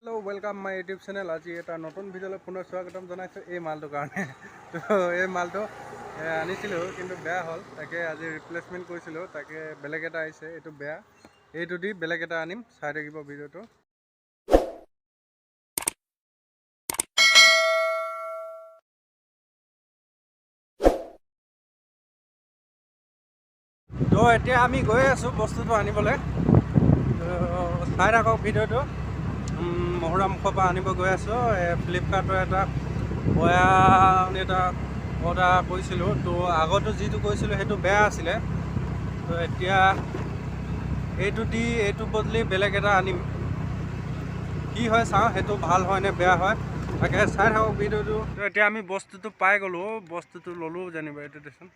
Hello, welcome my YouTube channel. আজি এটা নতুন ভিডিঅ'লৈ পুনৰ স্বাগতম জনাইছোঁ। এই মালটোৰ কাৰণে তো এই মালটো আনিছিলোঁ, কিন্তু বেয়া হ'ল। তাকে আজি ৰিপ্লেচমেণ্ট কৰিছিলোঁ, তাকে বেলেগ এটা আহিছে। এইটো বেয়া, এইটো দি বেলেগ এটা আনিম। চাই থাকিব ভিডিঅ'টো। তো এতিয়া আমি গৈ আছোঁ বস্তুটো আনিবলৈ, চাই থাকক ভিডিঅ'টো। মহুৰা মুখৰ পৰা আনিব গৈ আছোঁ। ফ্লিপকাৰ্টৰ এটা বয়া এটা অৰ্ডাৰ কৰিছিলোঁ। তো আগতো যিটো কৰিছিলোঁ সেইটো বেয়া আছিলে। তো এতিয়া এইটো দি এইটো বদলি বেলেগ এটা আনিম, কি হয় চাওঁ, সেইটো ভাল হয় নে বেয়া হয়, তাকে চাই থাকক ভিডিঅ'টো। তো এতিয়া আমি বস্তুটো পাই গ'লোঁ, বস্তুটো ল'লোঁ যেনিবা। এইটো দেচোন,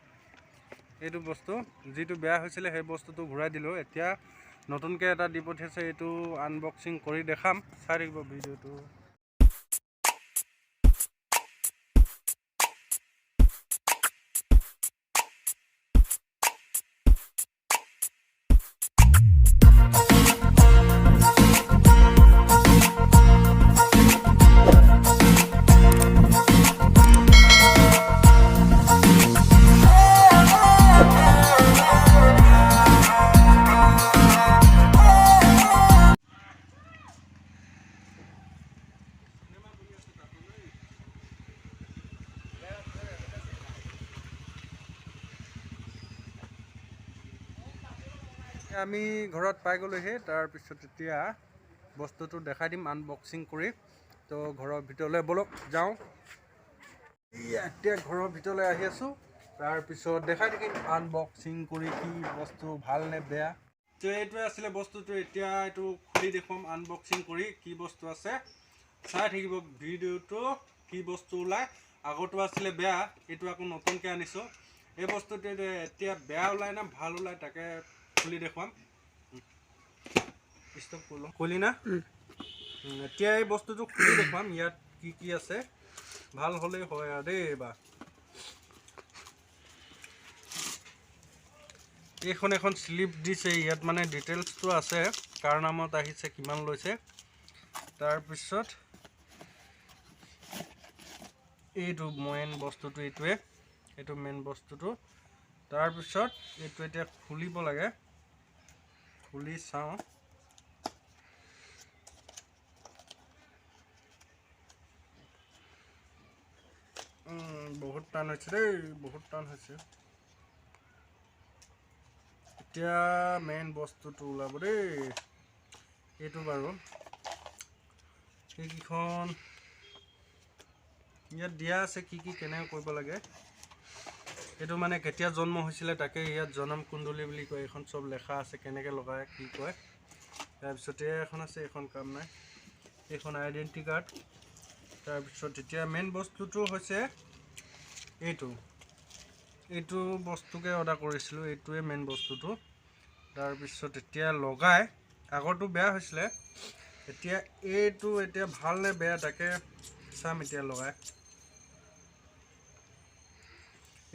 এইটো বস্তু যিটো বেয়া হৈছিলে সেই বস্তুটো ঘূৰাই দিলোঁ। এতিয়া নতুনকৈ এটা দি পঠিয়াইছে, এইটো আনবক্সিং কৰি দেখাম, চাই থাকিব ভিডিঅ'টো। আমি ঘৰত পাই গ'লোহি। তাৰপিছত এতিয়া বস্তুটো দেখাই দিম আনবক্সিং কৰি। তো ঘৰৰ ভিতৰলৈ ব'লক যাওঁ। এতিয়া ঘৰৰ ভিতৰলৈ আহি আছোঁ, তাৰপিছত দেখাই থাকিম আনবক্সিং কৰি কি বস্তু ভাল নে বেয়া। তো এইটোৱে আছিলে বস্তুটো। এতিয়া এইটো খুলি দেখুৱাম আনবক্সিং কৰি কি বস্তু আছে, চাই থাকিব ভিডিঅ'টো কি বস্তু ওলায়। আগতো আছিলে বেয়া, এইটো আকৌ নতুনকৈ আনিছোঁ। এই বস্তুটো এতিয়া বেয়া ওলায় নে ভাল ওলায় তাকে খুলি দেখুৱাম। খুলি না এতিয়া এই বস্তুটো খুলি দেখুৱাম, ইয়াত কি কি আছে। ভাল হ'লেই হয় আৰু দেই। এইবাৰ এইখন এখন শ্লিপ দিছে, ইয়াত মানে ডিটেইলছটো আছে, কাৰ নামত আহিছে, কিমান লৈছে। তাৰপিছত এইটো মেইন বস্তুটো, এইটোৱে এইটো মেইন বস্তুটো। তাৰপিছত এইটো এতিয়া খুলিব লাগে, খুলি চাওঁ। বহুত টান হৈছে দেই, বহুত টান হৈছে। এতিয়া মেইন বস্তুটো ওলাব দেই। এইটো বাৰু এইকেইখন ইয়াত দিয়া আছে কি কি কেনেকৈ কৰিব লাগে। এইটো মানে কেতিয়া জন্ম হৈছিলে তাকে ইয়াত জনম কুণ্ডলী বুলি কয়। এইখন চব লেখা আছে কেনেকৈ লগায় কি কয়। তাৰপিছতে এখন আছে, এইখন কাম নাই, এইখন আইডেণ্টি কাৰ্ড। তাৰপিছত এতিয়া মেইন বস্তুটো হৈছে এইটো, এইটো বস্তুকে অৰ্ডাৰ কৰিছিলোঁ, এইটোৱে মেইন বস্তুটো। তাৰপিছত এতিয়া লগাই, আগৰটো বেয়া হৈছিলে, এতিয়া এইটো এতিয়া ভাল নে বেয়া তাকে চাম। এতিয়া লগাই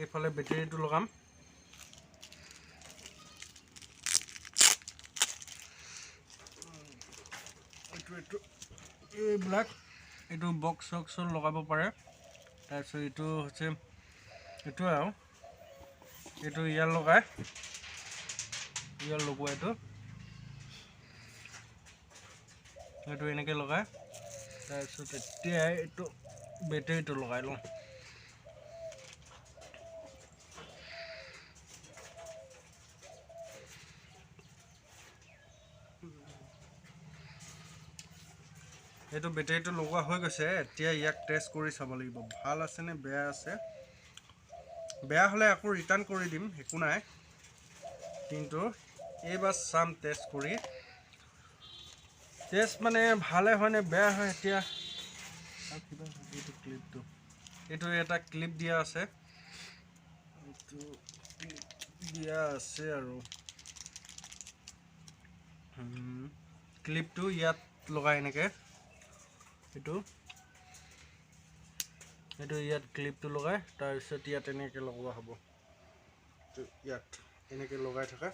এইফালে বেটেৰীটো লগাম। এইটো এইটো এইবিলাক এইটো বক্স চক্সত লগাব পাৰে। তাৰপিছত এইটো হৈছে এইটো আৰু এইটো ইয়াৰ লগাই, ইয়াৰ লগোৱা এইটো, এইটো এনেকৈ লগাই। তাৰপিছত এতিয়া এইটো বেটেৰীটো লগাই লওঁ। এইটো বেটেৰীটো লগোৱা হৈ গৈছে। এতিয়া ইয়াক টেষ্ট কৰি চাব লাগিব ভাল আছে নে বেয়া আছে। বেয়া হ'লে আকৌ ৰিটাৰ্ণ কৰি দিম, একো নাই, কিন্তু এইবাৰ চাম টেষ্ট কৰি। টেষ্ট মানে ভালে হয় নে বেয়া হয়। এতিয়া কিবা এইটো ক্লিপটো, এইটো এটা ক্লিপ দিয়া আছে, এইটো ক্লিপ দিয়া আছে আৰু ক্লিপটো ইয়াত লগাই এনেকৈ, এইটো এইটো ইয়াত ক্লিপটো লগাই, তাৰপিছত ইয়াত এনেকৈ লগোৱা হ'ব। ইয়াত এনেকৈ লগাই থকা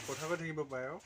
কথা কৈ থাকিব পাৰে আৰু।